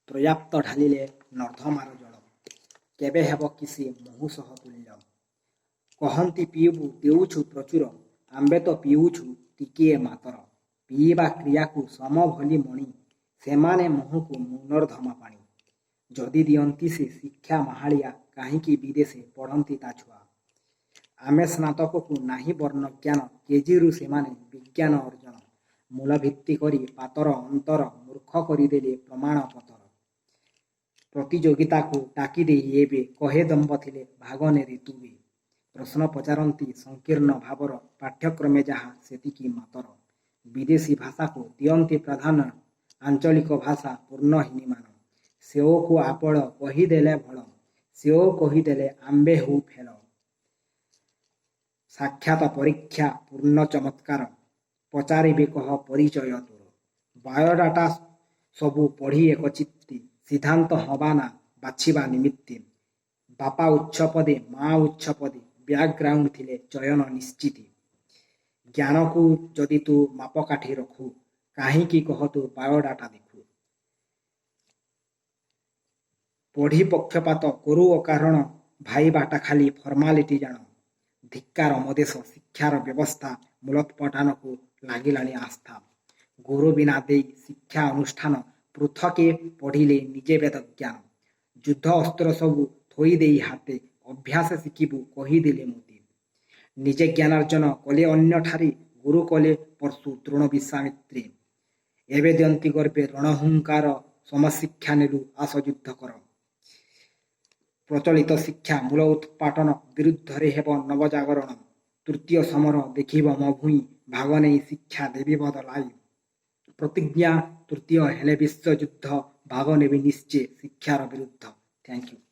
ପର୍ଯ୍ୟାପ୍ତ ଢାଳିଲେ ନର୍ଦ୍ଦମାର ଜଳ କେବେ ହେବ କି ସେ ମହୁ ସହ ତୁଲ୍ୟ? କହନ୍ତି ପିଇବୁ ଦେଉଛୁ ପ୍ରଚୁର, ଆମ୍ଭେ ତ ପିଉଛୁ ଟିକିଏ ମାତର। ପିଇବା କ୍ରିୟାକୁ ସମ ଭଳି ମଣି ସେମାନେ ମହୁକୁ ନର୍ଦ୍ଦମା ପାଣି। ଯଦି ଦିଅନ୍ତି ସେ ଶିକ୍ଷା ମାହାଳିଆ, କାହିଁକି ବିଦେଶେ ପଢ଼ନ୍ତି ତା ଛୁଆ? ଆମେ ସ୍ନାତକକୁ ନାହିଁ ବର୍ଣ୍ଣଜ୍ଞାନ, କେଜିରୁ ସେମାନେ ବିଜ୍ଞାନ ଅର୍ଜନ। ମୂଳ ଭିତ୍ତି କରି ପାତର ଅନ୍ତର ମୂର୍ଖ କରିଦେଲେ ପ୍ରମାଣ ପତର। ପ୍ରତିଯୋଗିତାକୁ ଡାକିଦେଇ ଏବେ କହେ ଦମ୍ଭ ଥିଲେ ଭାଗ ନେ ରେ ତୁବେ। ପ୍ରଶ୍ନ ପଚାରନ୍ତି ସଂକୀର୍ଣ୍ଣ ଭାବର, ପାଠ୍ୟକ୍ରମେ ଯାହା ସେତିକି ମାତର। ବିଦେଶୀ ଭାଷାକୁ ଦିଅନ୍ତି ପ୍ରାଧାନ୍ୟ, ଆଞ୍ଚଳିକ ଭାଷା ପୂର୍ଣ୍ଣ ହୀନିମାନ। ସେଓକୁ ଆପଳ କହିଦେଲେ ଭଳ, ସେଓ କହିଦେଲେ ଆମ୍ଭେ ହେଉ ଫେଲ। ସାକ୍ଷାତ ପରୀକ୍ଷା ପୂର୍ଣ୍ଣ ଚମତ୍କାର, ପଚାରିବେ କହ ପରିଚୟ ତୋର। ବାୟୋଡାଟା ସବୁ ପଢ଼ି ଏକ ଚିତ୍ତେ ସିଦ୍ଧାନ୍ତ ହଁ ବା ନା ବାଛିବା ନିମିତ୍ତେ। ବାପା ଉଚ୍ଚ ପଦେ, ମା ଉଚ୍ଚ ପଦେ, ବ୍ୟାକଗ୍ରାଉଣ୍ଡ ଥିଲେ ଚୟନ ନିଶ୍ଚିତେ। ଜ୍ଞାନକୁ ଯଦି ତୁ ମାପକାଠି ରଖୁ, କାହିଁକି କହ ତୁ ବାୟୋଡାଟା ଦେଖୁ? ପଢ଼ି ପକ୍ଷପାତ କରୁ ଅକାରଣ, ଭାଇଭାଟା ଖାଲି ଫର୍ମାଲିଟି ଜାଣ। ଧିକ୍କାର ମୋ ଦେଶ ଶିକ୍ଷାର ବ୍ୟବସ୍ଥା, ମୂଳୋତ୍ପାଟନକୁ ଲାଗିଲାଣି ଆସ୍ଥା। ଗୁରୁ ବିନା ଦେଇ ଶିକ୍ଷା ଅନୁଷ୍ଠାନ, ପୃଥକେ ପଢ଼ିଲେ ନିଜେ ବେଦ ଜ୍ଞାନ। ଯୁଦ୍ଧ ଅସ୍ତ୍ର ସବୁ ଥୋଇଦେଇ ହାତେ, ଅଭ୍ୟାସେ ଶିଖିବୁ କହିଦେଲେ ମୋତେ। ନିଜେ ଜ୍ଞାନାର୍ଜନ କଲେ ଅନ୍ୟଠାରେ, ଗୁରୁ କଲେ ପରଶୁ ଦ୍ରୋଣ ବିଶ୍ୱାମିତ୍ରେ। ଏବେ ଦିଅନ୍ତି ଗର୍ବେ ରଣହୁଙ୍କାର, ସମଶିକ୍ଷା ନେଲୁ ଆସ ଯୁଦ୍ଧ କର। ପ୍ରଚଳିତ ଶିକ୍ଷା ମୂଳ ଉତ୍ପାଟନ ବିରୁଦ୍ଧରେ ହେବ ନବଜାଗରଣ। ତୃତୀୟ ସମର ଦେଖିବ ମୋ ଭୂଇଁ, ଭାଗ ନେଇ ଶିକ୍ଷା ଦେବି ବଦଳାଇ। ପ୍ରତିଜ୍ଞା ତୃତୀୟ ହେଲେ ବିଶ୍ୱଯୁଦ୍ଧ, ଭାଗ ନେବି ନିଶ୍ଚେ ଶିକ୍ଷାର ବିରୁଦ୍ଧ। Thank you.